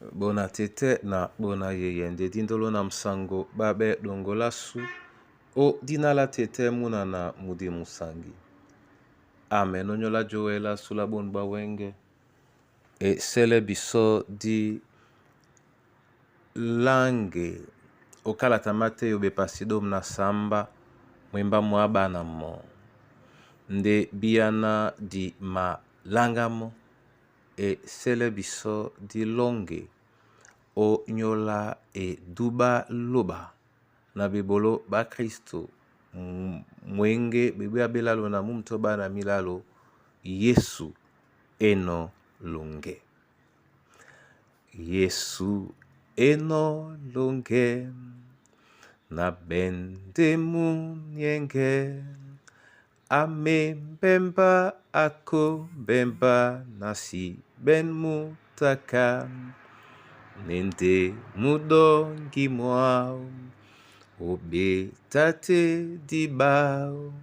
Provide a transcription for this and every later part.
Bona tete na bona yeye nde dindolo na msango babe dongolasu o dina la tete munana mudi musangi. Amen. Onyola Joel sula bon ba wenge e sele biso di lange okalata Mateyo bepasi dom na samba mwemba mwa bana mo nde biyana di malangamo e sele biso di longe o nyola e duba loba na bebolo ba Kristo mwenge bebe abelalo na mumto bana milalo Yesu eno longe. Yesu eno longe na bende munyenge ame mbemba ako mbemba nasi ben mutaka nende mudongi mwao obetate dibao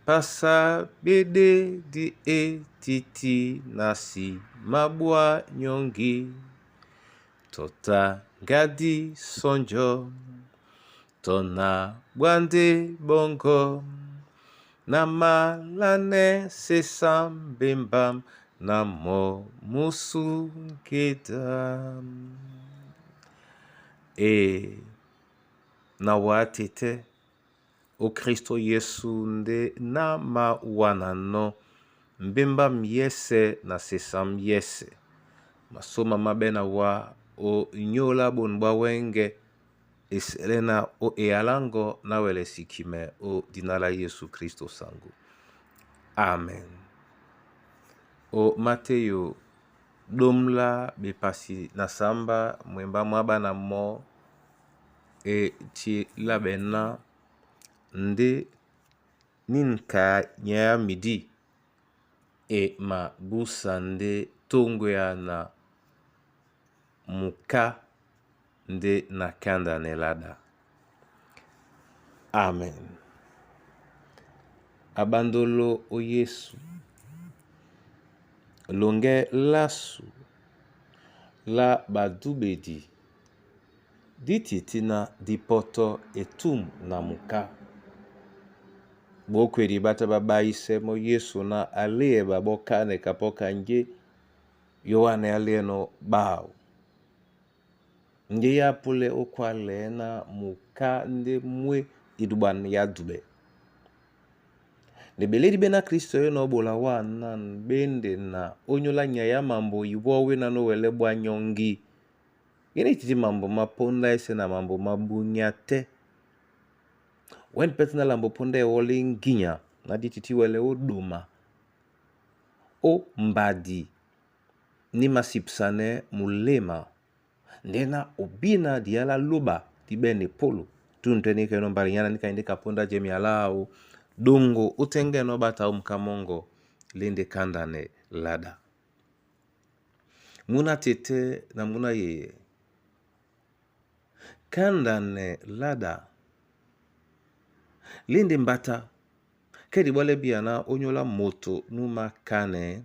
pasa bede di etiti nasi mabwa nyongi tota ngadi sonjo tona bwande bongo na malane sesambembam na mo musungeda. E na wa tete o Kristo Yesu nde na mawana no mbemba miese na sesam yese masoma mabe na wa o nyola bon bwa wenge esele na o eyalango na wele sikime o dina la Yesu Kristo sango. Amen. O Mateyo domla bepasi na samba mwemba mwa bana mo e ti labena nde ninka nya midi e mabusa nde tongo ya na muka nde na kanda nelada. Amen. Abandolo o Yesu longe lasu la badubedi dititina dipoto etum na muka. Bokwedi bata babayise mo Yesu na alie babokane kapoka nje Yohane alie no bao. Nge ya pule okwale na muka nde mwe iduban ya dube. Nebeledi bena Kristo yo no bola wana bende na onyola nya ya mambo iwowe na no wele bwa nyongi. Yene titi mambo maponda ese na mambo mabunya te. Wen pet na lambo ponda ewole nginya na di titi wele odoma. O mbadi ni masipsane mulema. Ndena obina diala loba di bene polo. Tunteni keno mbalinyana nika inde kaponda jemi alao. Dongo utenge no bata umkamongo lende kandane lada. Muna tete na muna yeye. Kandane lada. Lende mbata. Kedi bwale biana onyola moto numa kane.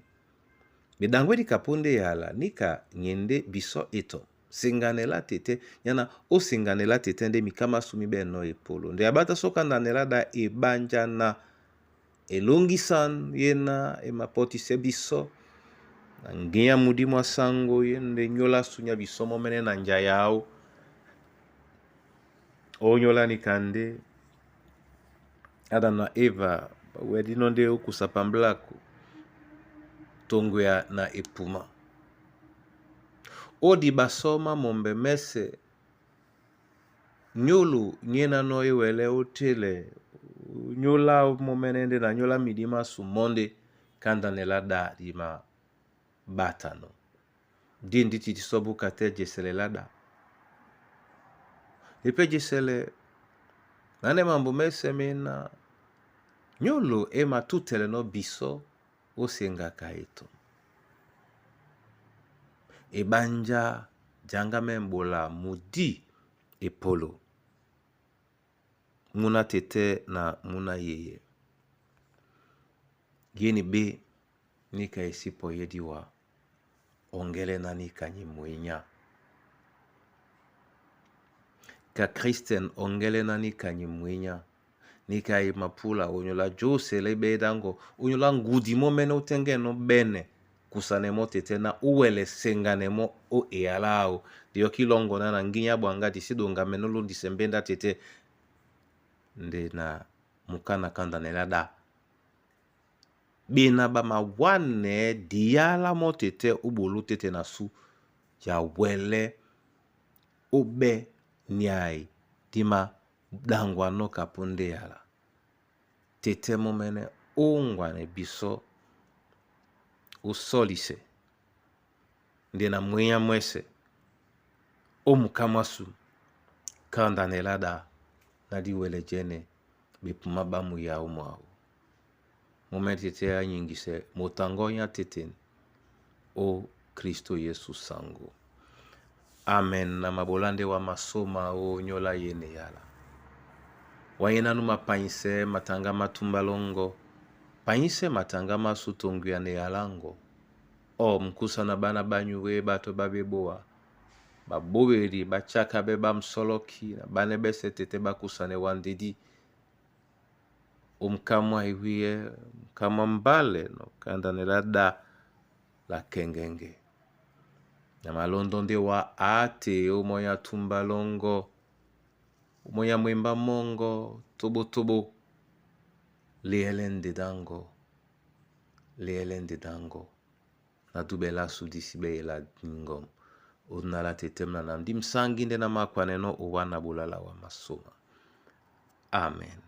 Bedangwe di kaponde yala nika nyende biso eto. Senganela tete yana osenganela tete nde mikama sumi beno epolo. Nde abata soka ndanela da ebanjana elongisan yena emapotise biso. Na nginya mudi mwa sango ye nde nyola sunya biso momene na nja yao. Onyola nikande Adam na Eva wedino nde okusapa mblako tongo ya na epuma. Odi basoma mombe mese nyolu nyena no ewele otele nyola momene nde na nyola midima sumonde kanda nela da dima batano. Di ndi titi sobu kate jesele lada. Epe jesele nane mambo mese mena nyolo ema tutele no biso osengaka eto. Ebanja janga membola mudi epolo. Muna tete na muna yeye. Yeni be nika esipo yediwa ongele na nika nyimuinya. Ka Kristen ongelenani kanyi mwenya nika yi mapula onyola jose le bedango onyola ngudi mo mene otengeno bene kusane mo tete na uwele sengane mo o eyala o diyoki longo na na nginya bwanga disi donga meno londise mbenda tete nde na mukana kanda nela da bena ba mawane diyala mo tete obolo tete na su ya wele obe niai dima dangwa no kaponde yala tete mo mene ongwane biso osolise nde na mwenya mwese omukamwasu kanda nela da na diwele jene bepuma bamu yau mwau mome tete anyingise motango nya tete o Kristo Yesu sango. Amen. Na mabolande wa masoma o nyola yene yala. Wanyena nu mapanyise matanga matumba longo. Panyise matanga masu tonguya ne yalango. O mkusa na bana banyuwe bato babeboa. Babobeli bachaka be bamsoloki na bane bese tete bakusane wandedi. Omkamwa iwiye mkamwa mbale no kanda nela da la kengenge. Na malondo nde wa ate omoya tumba longo omoya mwemba mongo tobo tobo liele ndedango na dubela su disi beyela ngom onala tete mna na ndi msangi nde na makwane no owana bolala wa masoma. Amen.